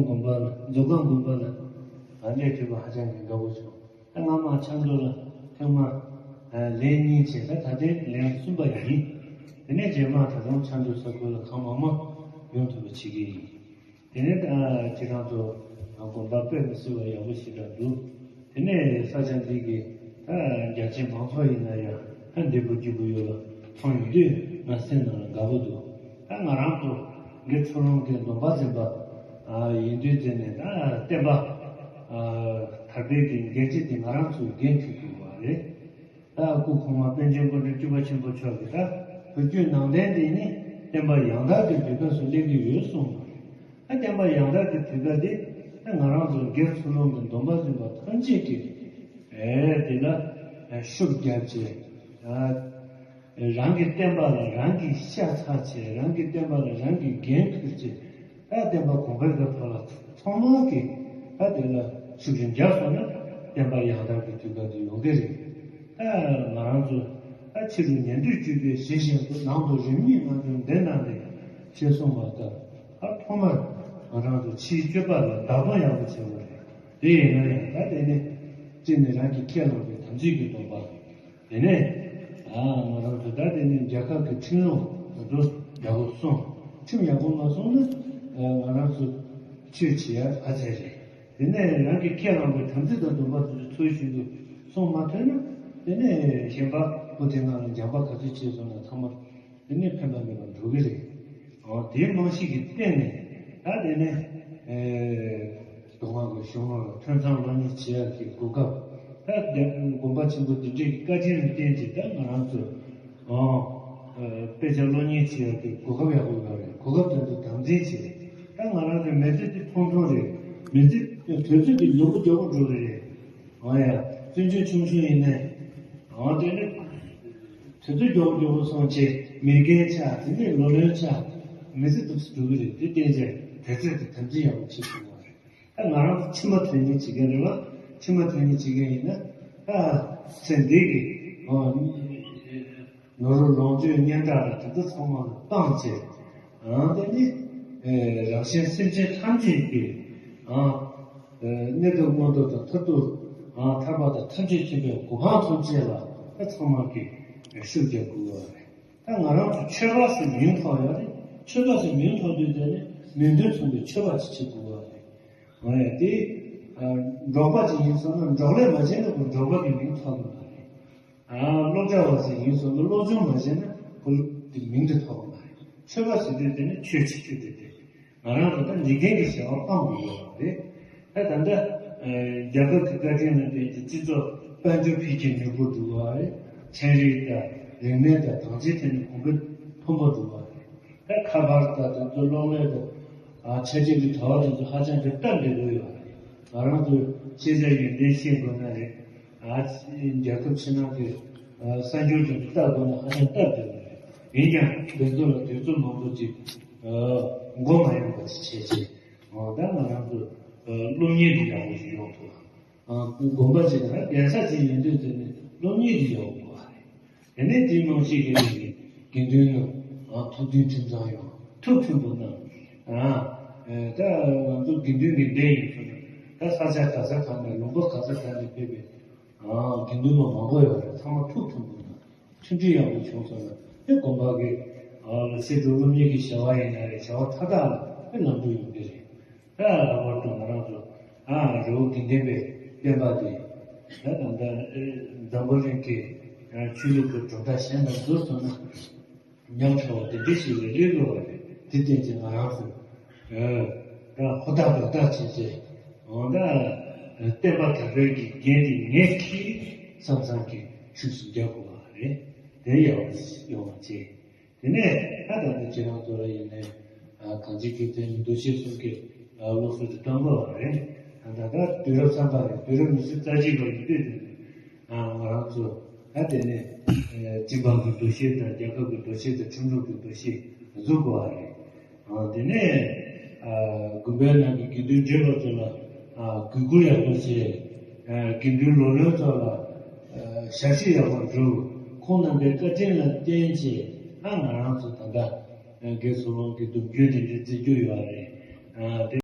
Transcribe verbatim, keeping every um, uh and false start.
དགོན་པ་ལ་མཛོ་སྒང་དགོན་པ་ལ་སླེབས་ཐུབ་པ་ཧ་ཅང་གི་དགའ་བོ་བྱུང་། ད་སྔ་མ་ཆབ་མདོ་ལ་ཐེངས་མ་ལན་གཉིས་བྱས། ད་ད་ཐེངས་ལན་གསུམ་པ་ཡིན། དེ་ནས་རྗེས་མ་ད་དུང་ཆབ་མདོ་ས་ཁུལ་ལ་གང་མང་མང་ཡོང་ཐུབ་པ་བྱེད་ཀྱི་ཡིན། དེ་ནས་ད་ཁྱེད་རང་ཚོ་དགོན་པ་དཔེ་མི་སྲིད་པ་ཡག་པོ་ཞེ་དྲག་འདུག་དེ་ནས་ས་ཆ་འདི་གི་ད་རྒྱ་ཆེ་མང་ཚོགས་ཡིན་ན་ཡང་ད་འདི་པོ་སྐྱིད་པོ་ཡོད་ལ་མཐོང་ཡོང་དུས་ང་སེམས་ནང་ལ་དགའ་པོ་འདུག་ད་ང་རང་ཚོ་དགེ་ཚུལ་སློང་གི་སྡོམ་པ་འཛིན་པ་ཡིན་དུས་དེ་ནས་ད་བསྟན་པ་དར་སྤེལ་གྱི་འགན་འཁྲི་དེ་ང་རང་ཚོའི་འགན་འཁྲི་དགོས་པ་རེད། ད་སྐུ་གོང་མ་པཎ་ཆེན་སྐུ་ཕྲེང་བཅུ་པ་ཆེན་པོ་མཆོག་གིས་ད་བོད་བརྒྱུད་ནང་བསྟན་འདི་ནི་བསྟན་པ་ཡང་དར་གྱི་དུས་སྐབས་སུ་སླེབས་ཀྱི་ཡོད་གསུངས་པ་རེད། ད་བསྟན་པ་ཡང་དར་གྱི་དུས་སྐབས་འདི་ད་ང་རང་ཚོ་སྒེར་ཚུལ་སློང་གི་སྡོམ་པ་འཛིན་པ་ཐམས་ཅད་ཀྱིས་ཨེ་འདི་ལ་ཤུགས་རྒྱབ་བྱས། རང་གི་བསྟན་པ་ལ་རང་གིས་ཤ་ཚ་བྱས། རང་གི་བསྟན་པ་ལ་རང་གིས་འགན་འཁུར་བྱས། ད་བསྟན་པ་གོང་འཕེལ་གྱི་ཐོག་ལ་ཚང་མ་གིས་ད་དེ་ལ་ཤུགས་རྒྱབ་སོང་ན་བསྟན་པ་ཡང་དར་གྱི་དུས་སྐབས་དེ་ཡོང་གི་རེད། ད་ང་རང་ཚོ་ད་ཕྱི་རུ་ཉན་ཐོས་སྤྱོད་པའི་གཞི་བཞིན་དུ་ནང་དུ་རིམ་གཉིས་ངང་དུ་འདི་གནང་སྟེ་ཞེས་གསུངས་པ་ལྟར། ད་ཐོག་མར་ང་རང་ཚོ་ཕྱིའི་སྤྱོད་པ་ལ་བདག་སྐྱོང་ཡག་པོ་བྱེད་དགོས་རེད། དེ་ཡིན་ན་ཡང་ད་དེ་ནི་གཅིག་ནས་རང་གི་ཁས་བླངས་པའི་དམ་ཚིག་གི་སྡོམ་པ། དེ་ནས་ང་རང་ཚོ་ད་དེ་ནས་རྒྱལ་ཁབ་ཀྱི་ཁྲིམས་ལུགས་ད་དུང་ཡག་པོ་སྲུང་། ཁྲིམས་ཡག་པོ་མ་སྲུང་ན་ང་རང་ཚོ་ཆོས་བྱེད་ཡ་ག་ཚད་རེད། དེ་ནས་རང་གི་ཁས་བླངས་པའི་དམ་ཚིག་དང་སྡོམ་པ་དེ་ཚོ་ཚུལ་བཞིན་དུ་སྲུང་མ་ཐུབ་ན། དེ་ནས་གཞན་པ་བོད་དེ་ནང་ལ་འཇམ་པ་ག་ཚོད་བྱས་སོང་ན་ཚང་མ་དེ་ནས་ཕན་པ་མེད་པར་འགྲོ་གི་རེད། འོ་དེའི་རྨང་གཞི་གི་སྟེང་ནས་ད་དེ་ནས་ཨེ་མདོ་སྔགས་ཀྱི་གཞུང་ལུགས་ལ་ཐོས་བསམ་སློབ་གཉེར་བྱེད་ཡག་གི་གོ་སྐབས། ད་དེ་དགོན་པ་ཆེན་པོ་འདི་འདྲའི་བཀའ་དྲིན་ལ་བརྟེན་ཅིང་ད་ང་རང་ཚོ་ཨོ་དཔེ་ཆ་སློབ་གཉེར་བྱེད་ཡག་གི་གོ་སྐབས་ཡག་པོ་ཡོད་རེད། གོ་སྐབས་དེ་ཚོ་དམ་འཛིན་བྱེད། ད་ང་རང་ཚོའི་མི་ཚེ་འདི་ཐུང་ཐུང་རེད། མི་ཚེ་དུས་ཚོད་འདི་མགྱོགས་པོ་མགྱོགས་པོ་འགྲོ་གི་རེད། ཨོ་ཡ། བཙུན་ཆུང་ཆུང་ཆུང་ཡིན་ནའི་ཨོ་དེ་ནི། དེ་ཚོ་མགྱོགས་མགྱོགས་སོང་བྱས་མི་རྒན་ཆགས། དེ་ནས་ལོ་ལོན་ཆགས། མི་ཚེ་འདུག་སེ་འགྲོ་གི་རེད། དེ་བསྟན་བྱས་དེ་ཚོས་དེ་དམ་འཛིན་ཡག་པོ་བྱེད་དགོས་པ་རེད། ད་ང་རང་ཚོ་ཕྱི་མ་དོན་གཉེར་བྱེད་མཁན་རེད་བ། ཕྱི་མ་དོན་གཉེར་བྱེད་མཁན་ཡིན་ན་ད་ཚེ་འདི་གི་ཨོ་ནོར་ལོངས་སྤྱོད་སྙན་གྲགས་དང་དེ་ཚོ་ཚང་མ་ལ་བཏང་བྱས། ཨང་དེ་ནི་རང་གཞན་སེམས་ཅན་ཐམས་ཅད་ཀྱི་ཨང་གནས་སྐབས་མངོན་མཐོ་དང་མཐར་ཐུག་ཨང་ཐར་པ་དང་ཐམས་ཅད་མཁྱེན་པའི་གོ་འཕང་ཐོབ་ཆེད་ལ་ད་ཚང་མ་གིས་ཤུགས་རྒྱག་དགོས་པ་རེད། ད་ང་རང་ཚོ་ཆོས་པ་ཟེར་མིང་ཐོགས་ཡོད་རེད། ཆོས་པ་ཟེར་མིང་ཐོགས་དུས་དེ་ནི་མིང་དོན་མཚུངས་པའི་ཆོས་པ་ཅིག་བྱེད་དགོས་པ་རེད། འོ་ཡ་དེ་འབྲོག་པ་ཅིག་ཡིན་སོང་ན་འབྲོག་ལས་མ་བྱས་ན་ཁོ་འབྲོག་པ་གི་མིང་ཐོགས་ཀྱི་མ་རེད། ཨ་སློབ་གྲྭ་བ་ཞིག་ཡིན་སོང་ན་སློབ་སྦྱོང་མ་བྱས་ན་ཁོ་དེ་མིང་དེ་ཐོགས་པ་མ་རེད། ཆོས་པ་ཟེར་དུས་དེ་ནི་ཆོས་བྱེད་ཆོས་དེ་དེ་ང་རང་ཚོ་ད་འཇིག་རྟེན་གྱི་བྱ་བ་སྤང་དགོས་ཡོད་པ་རེད། ད་ད་ལྟ་རྒྱལ་ཁབ་ཀྱི་བཀའ་དྲིན་ལ་བརྟེན་ཏེ་སྤྱི་ཚོགས་དཔལ་འབྱོར་འཕེལ་རྒྱས་མྱུར་པོ་འགྲོ་གི་ཡོད་རེད། ཚན་རིག་དང་རིག་གནས་དང་དེང་ཆའི་ཐད་ནས་གོང་འཕེལ་མཐོན་པོ་འགྲོ་གི་ཡོད་རེད། ད་ཁ་པར་དང་དེ་ཚོ་གློག་ཀླད་དང་ཆ་རྐྱེན་གྱི་དྲ་བ་དེ་ཚོ་ཧ་ཅང་གི་སྟབས་བདེ་པོ་ཡོད་རེད། ང་རང་ཚོས་ཤེས་བྱ་ཡོན་ཏན་ཤེས་དགོས་ན་རེད། ཨ་རྒྱལ་ཁབ་ཕྱི་ནང་གི་ཨ་གསར་འགྱུར་དེ་ཚོ་ལྟ་དགོས་ན་ཧ་ཅང་སྟབས་བདེ་བ་རེད། ཡིན་ཀྱང་དེ་ཚོ་ལ་དུས་ཚོད་མང་པོ་ཅིག་ཨ་མགོ་མ་གཡོག་པ་ཞིག་བྱས་རྗེས་ཨ་ད་ང་རང་ཚོ་ཨ་སློབ་གཉེར་དེ་ཡག་པོ་ཞིག་ཡོང་ཐུབ། ཨ་དགོན་པ་ཅིག་དང་རྒྱལ་ས་ཅིག་ཡིན་དུས་དེ་ནི་སློབ་གཉེར་དེ་ཡག་པོ་དགོས་པ་རེད། དེ་ནས་དེའི་རྨང་གཞི་ལ་ཡིན་པའི་དགེ་འདུན་རྣམས་ཨ་ཐུགས་མཐུན་ཁྲིམས་གཙང་ཡོང་། ཐུགས་མཐུན་པོ་གནང་། ཨ་ད་ང་ཚོ་དགེ་འདུན་གྱི་སྡེ་ཡིན་ཟེར་ན་ད་ས་ཆ་ག་ས་ག་ནས་ལུང་པ་ག་ས་ག་ནས་ཕེབས་པའི་ཨ་དགེ་འདུན་པ་མང་པོ་ཡོད་རེད། ཚང་མ་ཐུགས་མཐུན་པོ་གནང་། མཐུན་སྒྲིལ་ཡག་པོ་བྱུང་སོང་ན་དེ་དགོན་པ་གི་ཨ་ལ་སེ་འབྲུག་སློབ་གཉེར་གྱི་བྱ་བ་ཡིན་ན་རེད། བྱ་བ་མཐའ་དག་ལ་དེ་ལམ་འགྲོ་ཡོང་གི་རེད། ད་ལྷག་པར་དུ་ང་རང་ཚོ་ཨ་རི་བོ་དགེ་ལྡན་པའི་བསྟན་པ་དེ་ད་ད་ལྟ་འཛམ་བུ་གླིང་གི་ཆོས་ལུགས་ཀྱི་གྲུབ་མཐའ་གཞན་དང་བསྡུར་སོང་ན་ཉམས་ཆུང་བ་དེ་འདྲ་ཞིག་ལ་སླེབས་ཡོད་པ་རེད། དེ་བརྟེན་ཅིང་ང་རང་ཚོས་ད་ཧུར་ཐག་འབད་ཐག་བྱས་ཏེ་འོ་ད་བསྟན་པ་དར་སྤེལ་གྱི་འགན་དེ་ངས་འཁྱེར་བསམ་བསམ་གྱི་ཤུགས་སུ་རྒྱག་དགོས་པ་རེད། དེ་ཡག་པོ་ཡོང་བ་བྱེད། དེ་ནས་ད་ད་ལྟ་ཁྱེད་རང་ཚོ་ལ་ཡིན་ནའི་གང་ཅི་སྐྱོབ་ཐེངས་འདུ་ཤེས་གསུམ་གྱི་སློབ་གསོ་དེ་གཏོང་དགོས་པ་རེད། ད་ད་དུས་རབས་གསར་པ་རེད། དུས་རབས་ཉི་ཤུ་རྩ་གཅིག་པ་ཡིན་དུས་དེ་ང་རང་ཚོ་ད་དེ་ནས་སྤྱི་འབངས་ཀྱི་འདུ་ཤེས་དང་རྒྱལ་ཁབ་ཀྱི་འདུ་ཤེས་དང་ཁྲིམས་ལུགས་ཀྱི་འདུ་ཤེས་འཛུགས་དགོས་པ་རེད། དེ་ནས་དགོན་པའི་ནང་གི་དགེ་འདུན་བགྲེས་པ་ཚོ་ལ་གུས་བཀུར་ཡག་པོ་བྱེད། དགེ་འདུན་ལོ་ལོན་ཚོ་ལ་ཞབས་ཕྱི་ཡག་པོ་སྒྲུབ། ཁོང་རྣམ་པའི་བཀའ་དྲིན་ལ་བརྟེན་བྱས་ཨ་ང་རང་ཚོ་ད་ལྟ་དགེ་ཚུལ་སློང་གི་སྡོམ་རྒྱུན་དེ་འདྲ་བརྩི་རྒྱུ་ཡོད་རེད། དེ།